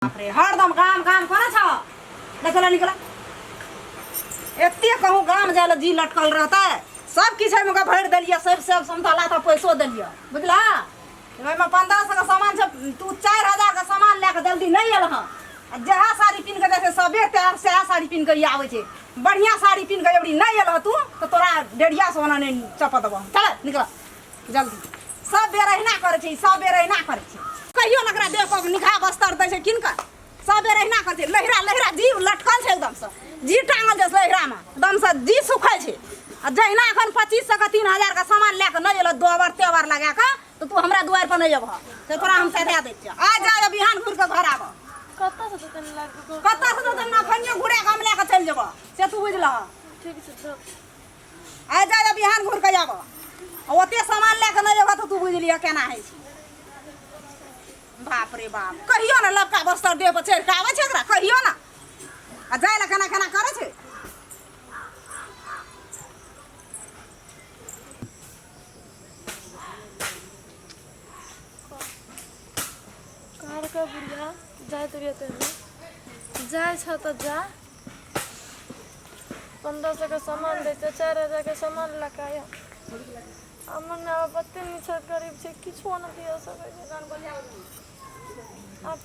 बाप रे, हरदम गाम गाम करै छ। देखला निकला एते कहूँ गाम जाय लए जी लटकल रहतै। सब किछु ओहिमे के भरि देलियै, सब सब समतला तऽ पैसो देलियै, बुझला? ओहिमे 1500 के सामान छै, तू 4000 के सामान लए कऽ जल्दी नहि एलहँ। आ जएह साड़ी पिन्ह कऽ जाइ छै सबे तैयार, सएह साड़ी पिन्ह कऽ ई आबै छै। बढ़िआँ साड़ी पिन्ह कऽ अबरी नहि एलहँ तू तऽ तोरा डेढ़ियासँ ओना नहि चपऽ देबह। चल निकल जल्दी। सब बेर अहिना करै छै, सब बेर अहिना करै छै। कहियो ने एकरा देह पर निघा बस्तर दै छै किनकर। सब बेर अहिना करै छै। लहिरा लहिरा जीव लटकल छै, एकदमसँ जी टांगल छै लहिरामे, एकदमसँ जी सुखै छै। आ जहिना एखन 2500 के 3000 के सामान लए कऽ नहि एलऽ दोबर तेबर लगा कऽ, तऽ तू हमरा दुआरि पर नहि अबह, से तोरा हम सधा दै छियौ। आ जा, बिहान घुरि कऽ घर आबह। कतऽसँ देतै लए कऽ? कतऽसँ देतै? अखनियो घुरा कऽ हम लए कऽ चलि जेबह, से तू बुझलह। ठीक छै तऽ आइ जा, बिहान घुरि कऽ आबह। आ ओते सामान लए कऽ नहि अयबह तऽ तू बुझि लिअ केना होइ छै। बाप रे बाप, कहियो ने लबका बस्तर देह पर चढ़ि कऽ आबै छै एकरा, कहियो ने। आ जाय लए केना केना करै छै। कहलकै बुढ़िया जाइत रहियै तहिमे जाइ छह तऽ जा, 1500 के सामान दै छै, 4000 के सामान लऽ कऽ आया। हमर माय बाप एते नहि छै, गरीब छै, किछो नहि दिअ सकै छै। आब